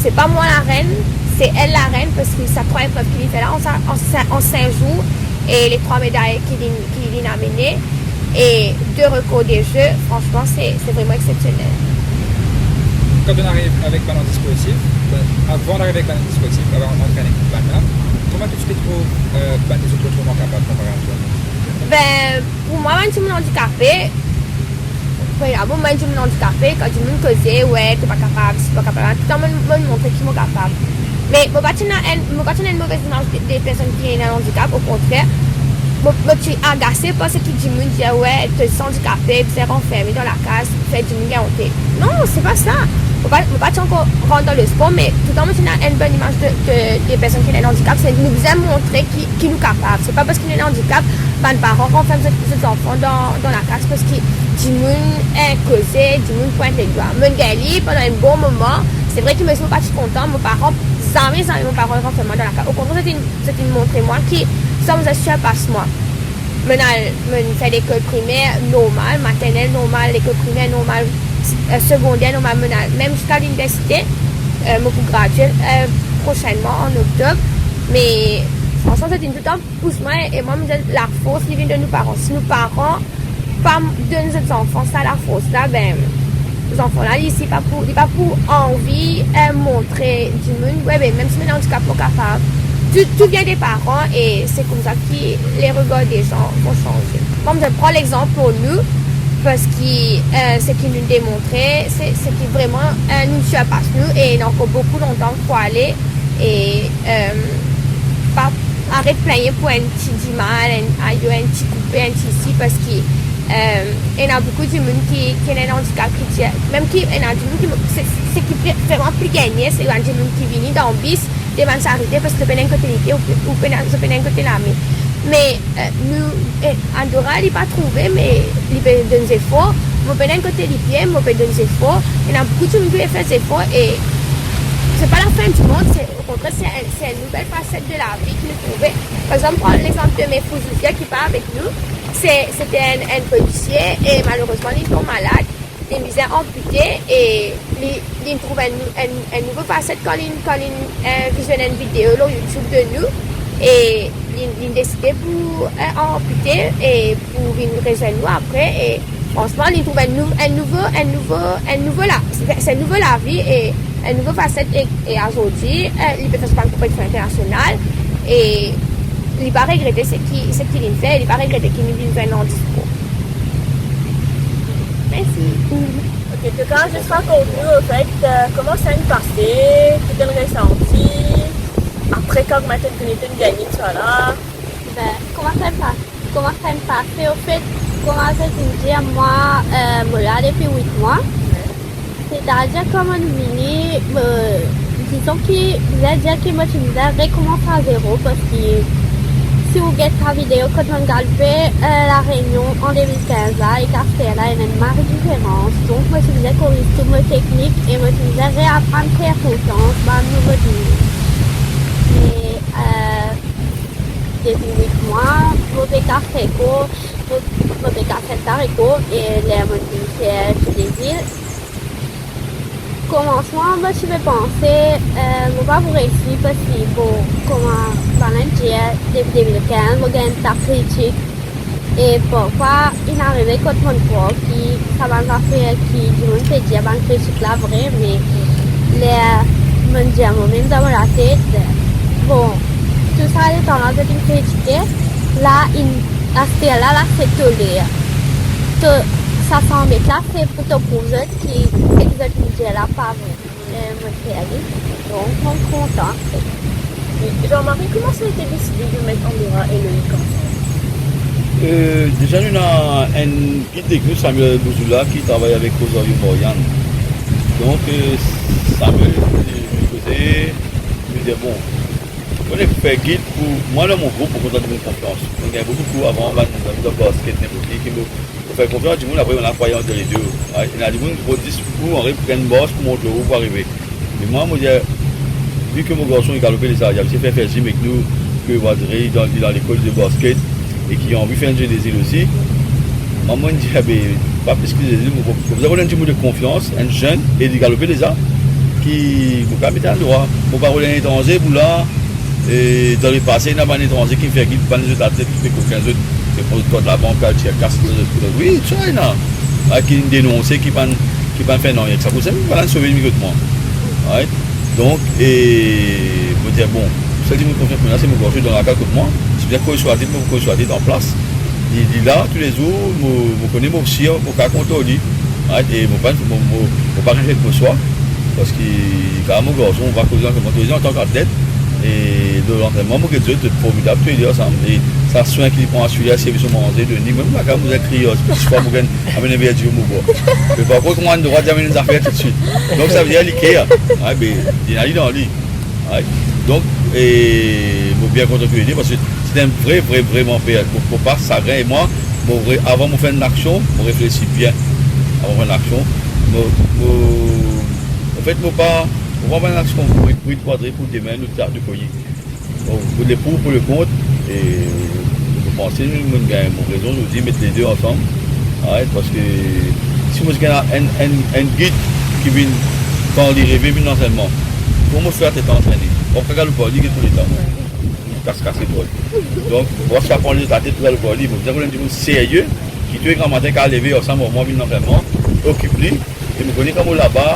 se pa mwa larenn, se el larenn, parski sa trwa eprev ki li fer la, an sa, an sa, an sink zour, e les trois médailles ki li, ki li amenn, e de rekor de Jeux, fransman, se, se vreman exsepsionel. Kan nou ariv avek bann handisportif, bann, avan d'arive avek bann handisportif, avan antrenn ek bann la, kouma to ti pe trouv, euh, bann lezot, kouma kapav konpare a twa? Ben, pou mwa, bann dimoun andikape, Bon, bon, bann dimoun andikape, kan dimoun koze, we, to pa kapav, si to pa kapav, toutan mo, mo montre ki mo kapav. Me mo pa ti ena enn, mo pa ti ena enn move imaz de, de personn ki ena andikap, okontrer, mo, mo ti agase par seki dimoun dir, we, to zis andikape, bizin ranferme dan lakaz, fer dimoun gagn onte. Non, se pa sa. Mo pa, mo pa ti ankor rant dan lespor, me toutan mo ti ena enn bonn imaz de, de, de personn ki ena andikap, se nou bizin montre ki, ki nou kapav. Se pa parski nou ena andikap, bann paran ranferm zot, zot zanfan dan, dan lakaz parski dimoun, eh, koze, dimoun pwint ledwa. Mo'nn gagn li pandan enn bon moman. Se vre ki mo, mo pa ti kontan, mo paran, zame, zame mo paran ranferm mwa dan lakaz. Okontrer, zot inn, zot inn montre mwa ki sa bizin sirpas mwa. Mo'nn al, mo'nn fer lekol primer normal, maternel normal, lekol primer normal, eh, segonder normal, mo'nn al mem ziska liniversite, eh, mo pou gradie, eh, prosennman an oktob. Me fransman, zot inn toutan pous mwa, e mwa, mo dir, lafors li vinn de nou paran. Si nou paran pa donn zot zanfan sa lafors la, ben, zanfan la, li, li pa pou, li pa pou anvi, eh, montre dimoun, we, ben, mem si mo ena andikap, mo kapav. Tout, tout vient des parents, e se koumsa ki les regards des gens vont changer. Mwa, mo dir, pran lexanp pou nou, parski, eh, seki nou demontre, se, seki vreman, eh, nou sirpas nou, e ena ankor boukou lontan pou ale, e, eh, pa aret pligne pou enn ti dimal, enn ayo, enn ti koupe, enn ti isi, parski, eh, ena boukou dimoun ki, ki ena enn andikap ki dir, mem ki ena dimoun ki, se, seki pe, fer mwa pli gagne, se bann dimoun ki vini dan bis, demann sarite, parski zot pena enn kote lipie, ou pe, ou pena, zot pena enn kote lame. Me, eh, nou, eh, Andorra, li pa trouve, me li pe donn zefor. Mo pena enn kote lipie, mo pe donn zefor. Ena boukou dimoun ki pe fer zefor, e se pa lafin di mond, se, okontrer, se enn, se enn nouvel faset de lavi ki nou trouve. Par exanp, pran lexanp de Mefou Zouzier ki pa avek nou. Se, sete enn, enn polisie e malerezman, li tonm malad, li bizin anpite e li, li trouv enn, enn, enn nouvo faset kan li, kan li, eh, vizionn enn video lor YouTube de nou. E Li, li deside pou, eh, anpite e pou vinn rezwenn nou apre. E fransman, li trouv enn nou-, enn nouvo, enn nouvo, enn nouvo la-, se, se enn nouvo lavi e enn nouvo faset. E, e azordi, eh, li pe fer sa bann konpetision internasional e li pa regrete seki, seki li fer, li pa regrete ki li vinn fer enn diskou. Mersi. Ok, to kapav zis rakont nou, anfet, eh, kouma sa inn pase, ki to inn resanti, apre kan kouma to inn fini, to inn gagne tousala? Be, kouma sa inn pa-, kouma sa inn pase, anfet, kouma zot inn dir mwa, eh, mo la depi wit mwa. Setadir, kan mo'nn vini, mo, dizon ki, bizin dir ki mo ti bizin rekoumans a zero, parski si ou get sa video kot mo'nn galoupe, eh, La Réunion an de mil kinz la, ek aster la, ena enn mari diferans. Donk, mo ti bizin koriz tou mo teknik e mo ti bizin reaprann fer konfians bann nouvo dimoun. Me, eh, depi wit mwa, mo pe kapav fer kor, mo, mo pe kapav fer sa rekor, e ler mo'nn vinn fer Tour de Ville, komansman, mo ti pe panse, eh, mo pa pou reysi, parski, bon, kouma bann dir, depi de mil kinz, mo gagn ta kritik. E parfwa, inn arive kot mo'nn krwar ki sa bann zafer ki dimoun pe dir, bann kritik la vre, me ler mo'nn dir momem dan mo latet, bon, tou sa letan la zot inn kritike, la, inn, aster la, la se toler. To, sa san met la, se pou to prouv zot ki seki zot inn dir la pa vre. Eh, mo ti ale, donk mo kontan. E Jean-Marie, kouma sa ete deside de met Andora e Loïc ansam? Eh, deza nou ena enn gid ek nou, Samuel Bouzoula, ki travay avek Rosario Morian. Donk, eh, Samuel, eh, koze, mo dir, bon, mo konn fer gid pou mwa dan mo group, mo kontan donn konfians. Mo gagn boukou kou avan, bann, bann dan basket, ninport ki, ki mo Pou fer konfians dimoun, apre, bann la krwar an de lede. Ena dimoun ki pran dis kou, anvi pran enn mars pou mont lor ou pou arive. Me mwa, mo dir, vi ki mo garson, li galoupe lezar, li abitie fer, fer zim ek nou, ki mo dir, li dan, li dan lekol de basket, e ki anvi fer enn Jeux des Îles osi. Mwa, mo'nn dir, be, pa plis ki Jeux des Îles, mo, mo, mo bizin rod enn dimoun de konfians, enn zenn, e li galoupe lezar, ki, mo kapav met Andora, mo pa rod enn etranze pou la, E dan lepase, ena bann etranze ki fer gid, bann zot atlet ki pe kokin zot, ki pran zot kart labank, al tir kas zot, zot, wi, sa ena. A, ki denonse, ki pa'nn, ki pa'nn fer nanye. Sa pou sa, mo pa'nn sove enn kot mwa. Right? Donk, e, mo dir, bon, sel dimoun konfians mo ena, se mo garson, dan lakaz kot mwa. Si bizin koz swa tet, mo koz swa tet an plas. Li, li la toulezour, mo, mo kone, mo sir, mo kapav kont lor li. Right? E mo pa, mo, mo, mo pa regret mo swa. Parski, kan mo garson, mo pa koze antank, mo koze antank atlet. E lor lantrennman, mo get zot, zot formidab, tou le de ansam. E sa swin ki li pran aswir la, servi so manze, donn li. Mem lakaz, mo kriye, swa mo gagn amenn enn ver dilo mo bwar. Me par kont, mo ena drwa dir amenn enn zafer toutswit. Donk, savedir li care. Right? Be, li ena li dan li. Right? Donk, e, mo bien kontan ki li ete, parski se enn vre, vre, vre manper. Mo, mo pa sagrin, e mwa, mo re-, avan mo fer enn aksion, mo reflesi bien. Avan mo fer enn aksion, mo, mo, anfet, mo pa, mo pa fer enn aksion pou, pou, pou, pou demin, nou ta, nou koz. Bon, pou le pou, pou le kont, e mo panse mo'nn gagn mo rezon, mo dir met lede ansam. Right? Parski si mo ti gagn enn, enn, enn gid ki vinn, kan li reve, vinn lantrennman, kouma mo fer latet antrenn li? Mo pa kapav galoup ar li, get mo leta. Kas, kas lepol. Donk, mo pa kapav pran li dan latet pou galoup ar li. Mo bizin konn enn dimoun serye, ki tou le gramatin kapav leve ansam ar mwa, vinn lantrennman, okip li. E mo kone kan mo laba,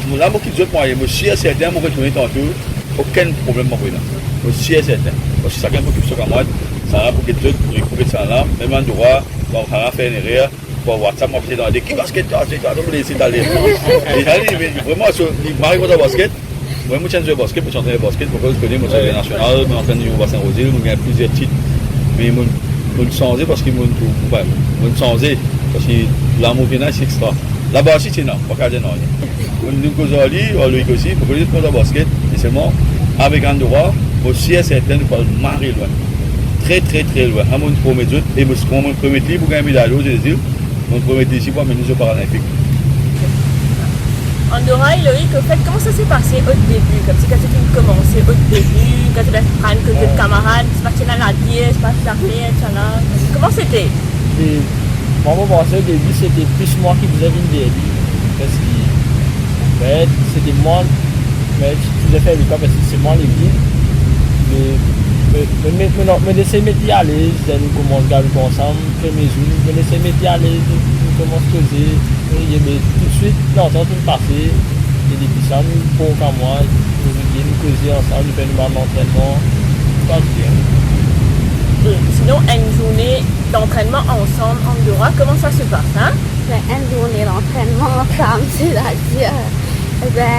mo la, mo kit zot mwaye, mo sir serten, mo retounen tanto, okenn problem pa pou ena. Mo sir serten. Parski sakenn pou okip so kamarad, sannla pou get zot, pou rekouvert sannla, mem Andora, kan sannla fer enn erer, par WhatsApp, mo apel dan de ki basket, basket, basket, mo les ale. E sa, li, me, vreman, so, li mari kontan basket. Mwa, mo ti enn zwer basket, mo ti antrener basket, mo kone, mo ti antrener nasional, mo antrenn Lion Basin Roze Ile, mo gagn plizier tit. Me mo, mo sanze parski mo trouv, mo, mo sanze parski lamour ki ena, se extra. Laba osi ti ena, pa kapav dir nanye. Mo, nou koz ar li, ar Loïc osi, mo kone li kontan basket, e selman avek Andora, mo sir serten nou pou al mari lwin. Tre, tre, tre lwin. Sa mo promet zot, e mo, mo promet li pou gagn meday lor, Zezi. Mo promet li isi pou amenn li zwe Paralinpik. Andora e Loïc, anfet, kouma sa ti pase o debi? Koumsi kan ti finn koumanse o debi, kan ti finn aprann kot zot kamarad, ti pa ti ena ladir, ti pa ti zafer, ti ena, kouma sete? E mwa, mo panse o debi, sete plis mwa ki bizin vinn derni. Parski, anfet, sete mwa, me ti bizin fer leka, parski se mwa legid. Me Me, me, me, non, me les li met alez, ler nou koumans gard ansam, premie zour, me les li met alez, nou koumans koze, nou riye, me toutswit, lantant inn pase, e depi sa, nou, Paul ek mwa, nou riye, nou koze ansam, nou fer nou bann antrennman, tou pas bien. Hmm. Sinon, enn zourne d'antrennman ansam, Andorra, kouma sa se pas, hein? Ben, enn zourne d'antrennman ansam, setadir, Be,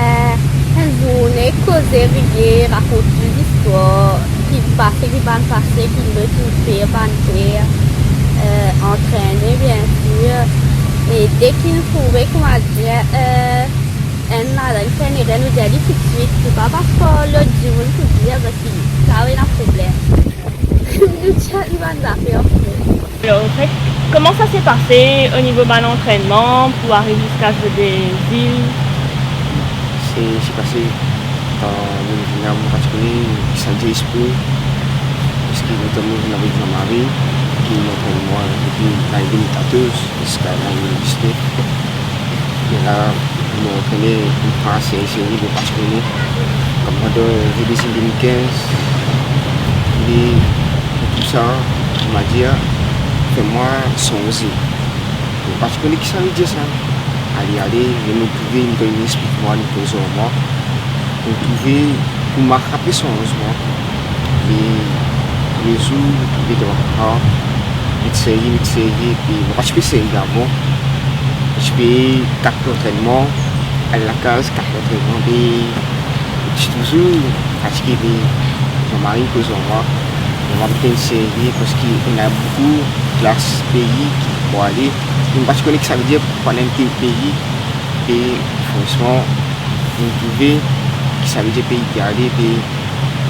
enn zourne koze, riye, rakont listwar, ki pase, ki pa'nn pase, ki nou trouve, pa'nn trouve, eh, antrene, biensir. E deki nou trouve, koumadir, eh, enn ladan fer enn erer, nou dir li toutswit, nou pa pas par lot dimoun pou dir, parski sa ena problem. Nou tir li bann zafer anfet. Alor, anfet, kouma sa se pase o nivo bann antrennman pou ariv ziska zot de zil? Se, se pase, kan nou vinn la, mo pa ti kone ki sa dir espri, parski mo ti vinn avek Jean-Marie, ki inn antrenn mwa depi lane de mil katorz ziska lane de mil disnet. E la, mo antrene pou pas enn seri, mo pa ti kone. Kan mo ariv deziem de mil kinz, li, tou sa, koumadir, fer mwa sanze. Mo pa ti kone ki sa vedir sa. Ale, ale, me mo trouve, li konn esplik mwa, li koz ar mwa. Mo trouve pou mo atrape sanzman. Me toulezour, mo trouve dan mo kar, met serye, met serye, epi mo pa ti pe serye avan. Mo ti pe kat lantrennman, al lakaz, kat lantrennman, be ti touzour fatige, be Jean-Marie koz ar mwa. Jean-Marie met serye, parski ena boukou klas pei ki pou ale. Mo pa ti kone ki sa vedir pou al enn pei, be fransman, mo trouve ki sa vedir pei pe ale, be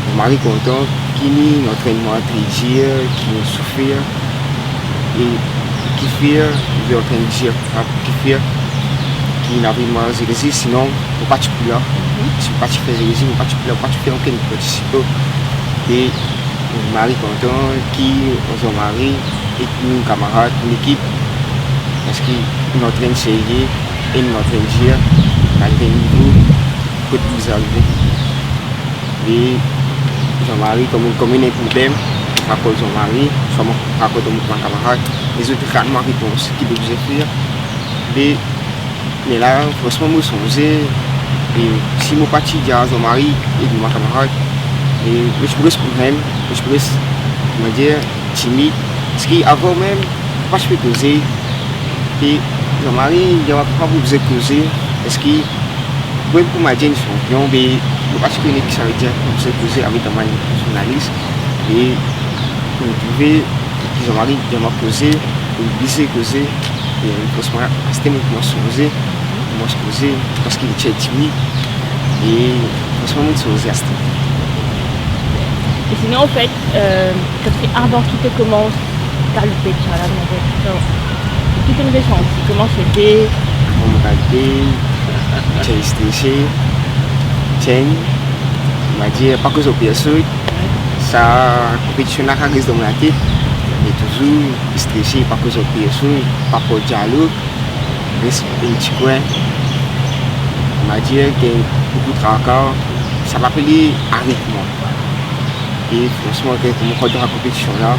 Jean-Marie kontan, ki inn antrennman tre dir, ki inn soufer, e kifer, li antrinn dir, kifer, ki inn ariv mwa zerezi, sinon, mo pa ti pou la. Mhm. Si mo pa ti fer zerezi, mo pa ti pou la, mo pa ti fer okenn partisip. E Jean-Marie kontan, ki Jean-Marie ek nou kamarad, nou lekip, parski nou antrinn serye, e nou antrinn dir, nou arive nivo kot nou bizin arive. E Jean-Marie, kouma, kouma ena enn problem, mo rakont Jean-Marie, swa mo rakont mo kamarad, lezot rann mwa repons ki mo bizin fer. Me, me la, fransman, mo sanze, e si mo pa ti dir ar Jean-Marie ek mo kamarad, e mo ti pou res koumem, mo ti pou res, koumadir, timid, parski avan mem, mo pa ti pe koze. E Jean-Marie, li dir mwa, papa, mo bizin koze, parski mwa, koumadir enn sanpion, be mo pa ti kone ki sa vedir, mo bizin koze avek bann zournalis. E mo trouve ki Jean-Marie, li dir mwa koze, mo oblize koze. E fransman, aster mo koumans koze, mo koumans koze, parski mo ti timid. E fransman, mo sanze aster. E sinon, anfet, eh, parski avan ki to koumans galoupe, sa la, kouma to, ki to resanti, kouma sete? Avan mo galoupe, ti strese, ti, koumadir, pa koz ar personn, sa konpetision la kapav res dan mo latet, me touzour strese, pa koz ar personn, pa port dialog, res enn ti kwin, koumadir, gagn boukou traka, sa pa pe le ariv mwa. E fransman, kan mo rant dan sa konpetision la,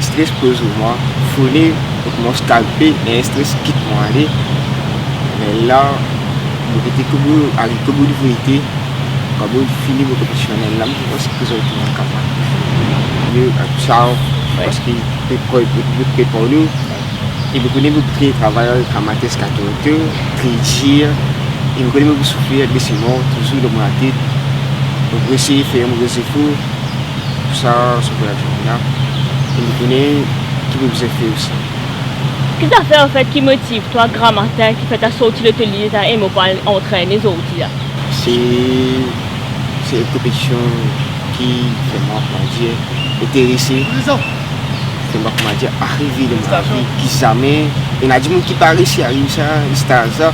stres poz ar mwa, fone, mo koumans galoupe, me stres kit mwa ale. Me la, mo gete kouma ariv, kouma mo verite, kan mo fini mo konpetisionel la, mo koumans koz ar tou kapav. Mo, sa, parski, pe, pe, pe, pe, pe, E mo kone mo pe travay ar amater ziska tonton, tre dir, e mo kone mo pou soufer, me selman touzour dan mo latet, mo pou eseye fer mo zefor, pou sa, so pou lazourne la, e mo kone ki mo bizin fer osi. Ki zafer, anfet, ki motiv twa gramatin, ki fer twa sorti lor to lit, e mo pou al antrene zordi la? Se, se enn konpetision ki fer mwa, koumadir, enterese. Fer mwa, koumadir, arive dan mo lavi ki zame ena dimoun ki pa resi ariv sa, stad sa.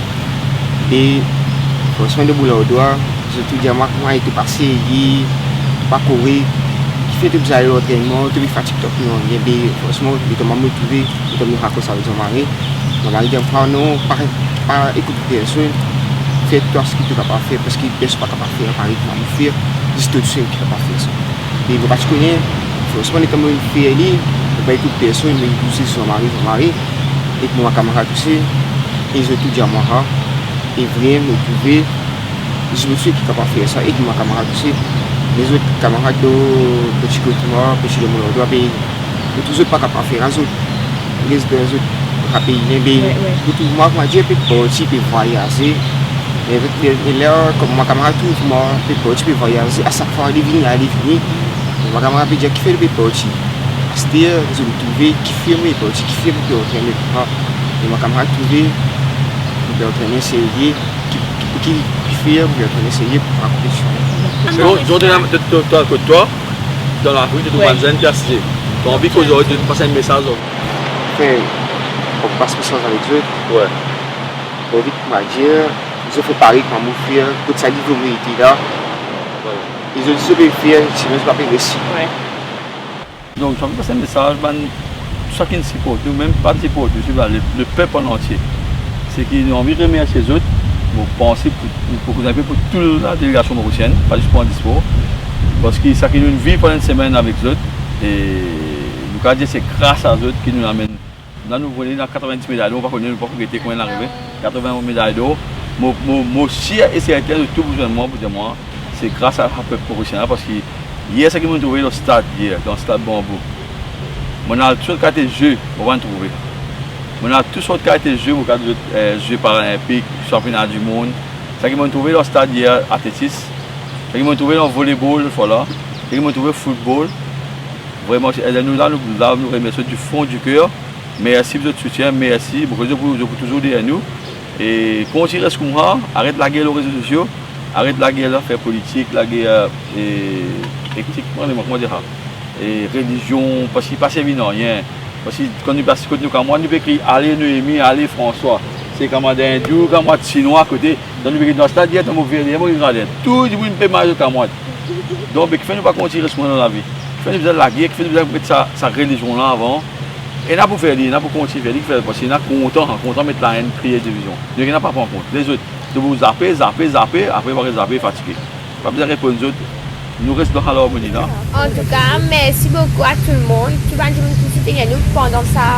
E fransman, dan mo landrwa, zot tou dir mwa, koumadir to pa serye, pa korek, kifer to bizin al antrennman, to pe fatig twa pou nanye. Be fransman, letan mo trouve, letan mo rakros avek Jean-Marie, Jean-Marie dir mwa, non, pa, pa ekout personn, fer twa seki to kapav fer, parski personn pa kapav fer parey koumadir mo fer, zis to tousel ki kapav fer sa. E mo pa ti kone, fransman, letan mo inn fer li, mo pa ekout personn, mo inn pouse Jean-Marie, Jean-Marie, ek mo kamarad osi, e zot tou dir mwa sa, e vremem mo trouve, zot seki kapav fer sa, ek mo kamarad osi, lezot kamarad lor, lor ti kote mwa, pe ti lor mo landrwa, be, mo trouv zot pa kapav fer sa, zot. Les de zot rapel bien, be, wi, wi, pou trouv mwa, kouma dir, pe parti, pe vwayaze. E avek le, le, ler, kouma kamarad trouv mwa, pe parti, pe vwayaze, a sak fwa, li vini, ale, vini. Mo kamarad pe dir, kifer li pe parti? Aster, zot trouve, kifer mo pe parti, kifer mo pe antrene, etsetera. E mo kamarad trouve, mo pe antrene serie, ki, ki, ki, kifer mo pe antrene serie pou rakonte. Sinon, zot, to, to, to, kot twa, dan lari, to trouv, wi, bann zenn pe asize. To anvi koz ar zot, pas enn mesaz ar zot? Fer, pou pas mesaz avek zot. Wi. Mo anvi, kouma dir, zot fer parey kouma mo fer, kot sa nivo mo ete la. Wi. E zot, zot pe fer, sinon zot pa pe resi. Wi. Donk, sa mo pas enn mesaz, bann, tou sa ki siport nou, mem pa siport nou, se le, le pep an antie. Seki nou anvi remersie zot, mo panse pou, pou, pou, pou tou la delegasion morisienn, pa zis pou Andispor. Parski sa ki nou viv pandan enn semenn avek zot, e nou kapav dir se gras a zot ki nou amenn. La nou vinn ena katreven-dis meday dor, nou pa kone, nou pa pou gete konbien inn arive. Katreven medey dor. Mo, mo, mo sir e sertin, zot tou pou zwenn mwa, pou dir mwa, se gras a, a pep morisien la, parski yer, seki mo trouve dan stad yer, dan stad Banbou. Mo al tou sort kalite ze, mo pa trouve. Mo al tou sort kalite ze, mo gard zot, eh, ze paralinpik, sanpiona dimond. Seki mo trouve dan stad yer, atletis. Seki mo trouve dan volebol, lot fwa la. Seki mo trouve foutbol. Vreman, se, eh, nou la, nou la, nou remersie du fond du ker. Mersi pou zot soutien, mersi. Mo krwar zot pou, zot pou touzour deryer nou. E kontign res koumsa, aret lager lor rezo sosio, aret lager zafer politik, lager, e, etnik, kouma dir sa, e relizion, parski pa servi narien. Parski kan nou pas kot nou kamarad, nou pe kriy, "Ale Noemi, ale Franswa." Se kamarad indou, kamarad sinwa akote. Donk nou pe gagn dan stad, dir, "Atann, mo vini, mo gagn." Tou dimoun pe manz zot kamarad. Donk, be, kifer nou pa kontign res koumsa dan lavi? Kifer nou bizin lager, kifer nou bizin met sa, sa relizion la avan? Ena pou fer li, ena pou kontign fer li, ki fer, parski ena kontan, kontan met laenn, kriye divizion. Donk ena pa pran kont. Lezot, nou pou zape, zape, zape, apre, apre zape, fatige. Pa bizin reponn zot. Nou res dan sa larmoni la. Antouka, mersi boukou a tou lemonn, tou bann dimoun ki soutenir nou pandan sa,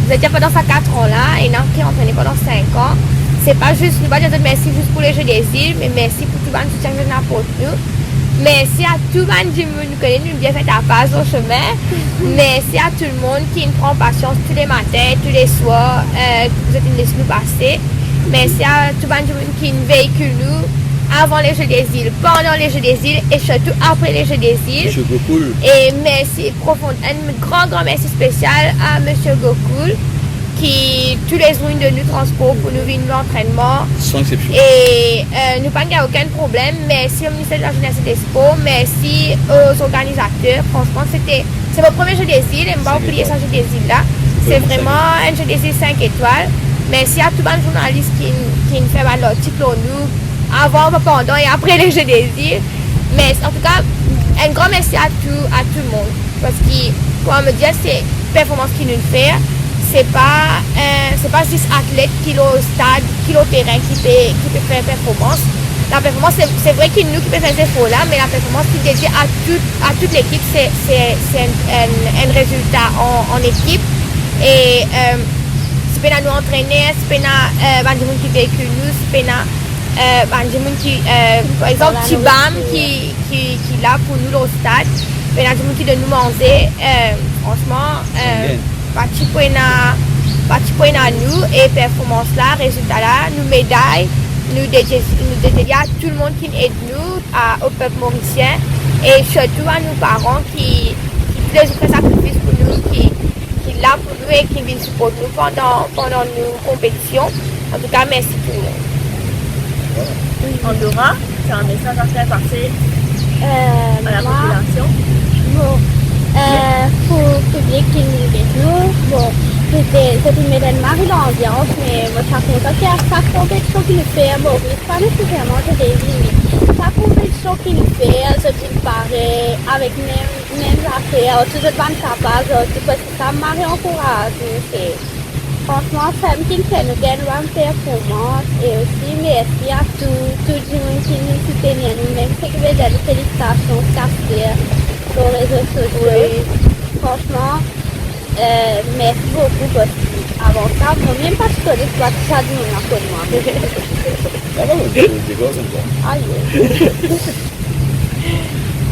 zot dir pandan sa kat an la, e nou ki antrene pandan sink an. Se pa zis, nou pa dir zot mersi zis pou le Jeux des Îles, me mersi pou tou bann soutien ki zot inn aport nou. Mersi a tou bann dimoun, nou kone nou bien fer tapaz lor sime. Mersi a tou lemonn ki'nn pran pasians tou le matin, tou le swar, eh, zot inn les nou pase. Mersi a tou bann dimoun ki'nn veikil nou avan le Jeux des Îles, pandan le Jeux des Îles e sirtou apre le Jeux des Îles. Misie Gokoul. E mersi profon-, enn gran, gran mersi spesial a Misie Gokoul, ki toulezour inn donn nou transpor pou nou vinn nou antrennman. San exsepsion. E, eh, nou pa'nn gagn okenn problem. Mersi o Minister de la Jeunesse et des Sports, mersi o zorganizater. Fransman, sete, se mo premie Jeux des Îles e mo pa oubliye sa Jeux des Îles la. Se vreman enn Jeux des Îles sink etwal. Mersi a tou bann zournalis ki, ki'nn fer bann lartik lor nou, avan, pandan e apre le Jeux des Îles. Mersi, antouka, enn gran mersi a tou, a tou lemonn. Parski, kouma mo dir, se performans ki nou'nn fer, se pa, eh, se pa zis atlet ki lor stad, ki lor terin ki pe, ki pe fer performans. La performans, se, se vre ki nou ki pe fer zefor la, me la performans ki dedie a tout, a tout lekip, se, se, se enn, enn, enn rezilta an, an ekip. E, eh, si pena nou antrener, si pena, eh, bann dimoun ki veikil nou, si pena, eh, bann dimoun ki, eh, par exanp, Tibam ki, ki, ki la pou nou lor stad, pena dimoun ki donn nou manze, eh, fransman, eh, pa ti pou ena, pa ti pou ena nou, e performans la, rezilta la, nou meday, nou dedie, nou dedie a tou lemonn ki'nn ed nou, a, o pep morisien, e sirtou a nou paran ki, ki toulezour fer sakrifis pou nou, ki, ki la pou nou e ki vinn siport nou pandan, pandan nou konpetision. Antouka, mersi tou lemonn. Andora, tu as un message à faire passer, euh, à la population? Bon, euh, pou piblik ki inn get nou, bon, se te, se ti met enn mari lanbians, me mo ti kontan ki a sak konpetision ki nou fer, Moris, pa neseserman Jeux des Îles, sak konpetision ki nou fer, zot inn pare avek mem, mem zafer, tou zot bann tapaz, tou, parski sa mari ankouraz nou, se Fransman, sa ki'nn fer nou gagn bann performans, e osi mersi a tou, tou dimoun ki inn soutenir nou, mem seki pe dir nou felisitasion ziska aster. Lor rezo sosio. Wi. Fransman, eh, mersi boukou, parski avan sa, mo mem pa ti kone ki sa dimoun la konn mwa. Aye.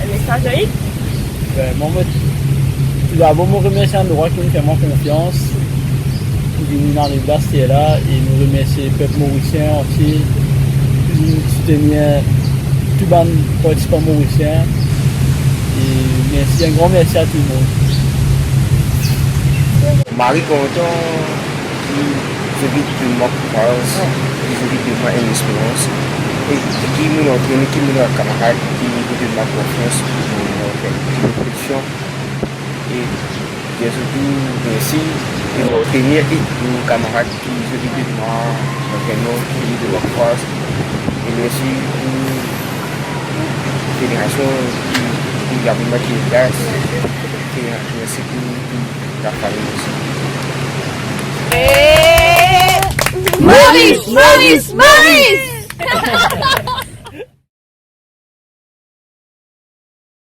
Mesaz, Loïc? Ben, mwa, mo, toudabor, mo remersie Anora ki finn fer mwa konfians pou vinn ariv la, aster la, e mo remersie pep morisien antie ki vinn soutenir tou bann partisipan morisien. E mersi, enn gran mersi a tou lemonn. Mari kontan ki zot vinn donn mwa kouraz, ki zot vinn donn mwa enn lesperans, e ki mo antrene, ki mo kamarad ki vinn donn mwa konfians pou mo fer enn konpetision. E dir zot tou mersi. E mo antrene ek mo kamarad ki zot vinn donn mwa lantrenman, ki vinn donn mwa kouraz. E mersi pou federasion ki, ki gard mwa ki plas. Federasion, mersi pou tou lafami osi. Moris, Moris, Moris!